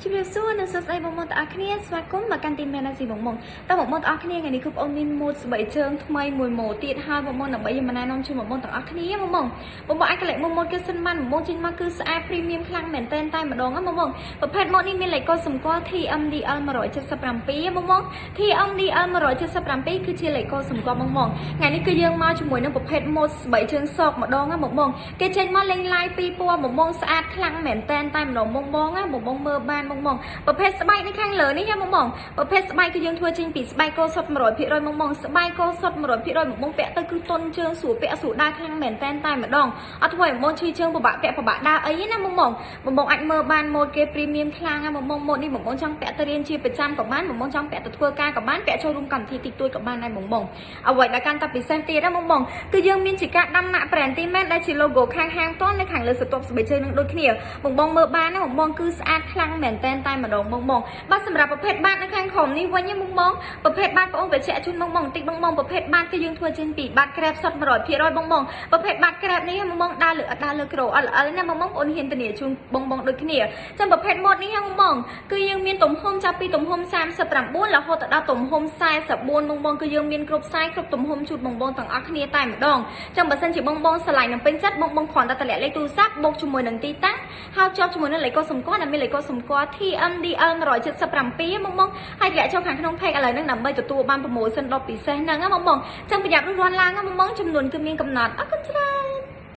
ជំរាបសួរនិងសួស្តីបងប្អូនទាំងអស់គ្នាស្វាគមន៍មកកាន់ទីមែនស៊ីបងបងតើបងប្អូនទាំងអស់គ្នាថ្ងៃនេះគឺបងអូនមានម៉ូតស្បែកជើងថ្មីមួយម៉ូតទៀតហើយបងប្អូនដើម្បីយកមកណែនាំជូនបងប្អូនទាំងអស់គ្នាបងបងបងបងអាចកលេចមើលម៉ូតគេសិនបានបងបងចេញមកគឺស្អាត premium ខ្លាំងមែនទែនតែម្ដងណាបងបងប្រភេទម៉ូតនេះមានលេខកូដសម្គាល់ TMDL 177បងបង TMDL 177គឺជាលេខកូដសម្គាល់បងបងថ្ងៃនេះគឺយើងមកជាមួយនឹងប្រភេទម៉ូតស្បែកជើងសកម្ដងណាបងបងគេចេញមកលេងឡាយពីរពណ៌បងបងស្អាតខ្លាំងមែនទែនតែម្ដងបងបងណាបងបងមើលបានបងបងប្រភេទស្បែកនៅខាងលើនេះណាបងបងប្រភេទស្បែកគឺយើងធ្វើចេញពីស្បែកគោសុទ្ធ100%បងបងស្បែកគោសុទ្ធ100%បងបងពាក់ទៅគឺទន់ជើងស្រួលពាក់ស្រួលដើរខ្លាំងមែនទែនតែម្ដងអត់ធ្វើឲ្យបងបងឈឺជើងពិបាកពាក់ពិបាកដើរអីណាបងបងបងបងអាចមើលបានម៉ូតគេ premium ខ្លាំងណាបងបងម៉ូតនេះបងបងចង់ពាក់ទៅរៀនជាប្រចាំក៏បានបងបងចង់ពាក់ទៅធ្វើការក៏បានពាក់ចូលរួមកម្មវិធីតិចតួចក៏បានដែរបងបងអ្វីដែលកាន់តែពិសេសទៀតណាបងបងគឺយើងមានជាការដាំម៉ាក brand ទីមែនដែលជា logo ខាងហាងផ្ទាល់នៅខាងលើស្រទាប់ស្បែកជើងនឹងដូចគ្នាបងបងមើលបានណាបងបងគឺស្អាតខ្លាំងមែនតែនតែម្ដងបងបងបាទសម្រាប់ប្រភេទបាតនៅខាងក្រោមនេះវិញណាបងបងប្រភេទបាតបងអូនបញ្ជាក់ជូនបងបងបន្តិចបងបងប្រភេទបាតគឺយើងធ្វើចេញពីបាតក្រេបសុទ្ធ100%បងបងប្រភេទបាតក្រេបនេះបងបងដើរលើអត់ដើរលើក្រូអត់ល្អិលណាបងបងអូនហ៊ានធានាជូនបងបងដូចគ្នាចឹងប្រភេទម៉ូតនេះបងបងគឺយើងមានទំហំចាប់ពីទំហំ39រហូតដល់ទំហំ44បងបងគឺយើងមានគ្រប់ size គ្រប់ទំហំជូនបងបងទាំងអស់គ្នាតែម្ដងចឹងបើសិនជាបងបងស្រឡាញ់និងពេញចិត្តបងបងគ្រាន់តែតម្លាក់លេខទូរស័ព្ទបូកជាមួយនឹងទីតាំងហើយជាប់ជាមួយនឹងលេខកូដសម្គាល់ដែលមានលេខកូដសម្គាល់ TMDL 177បងបងហើយតម្លាក់ចូលខាងក្នុង page ឥឡូវហ្នឹងដើម្បីទទួលបាន promotion ដ៏ពិសេសហ្នឹងណាបងបងចឹងប្រញាប់រួចរាន់ឡើងណាបងបងចំនួនគឺមានកំណត់អរគុណច្រើន។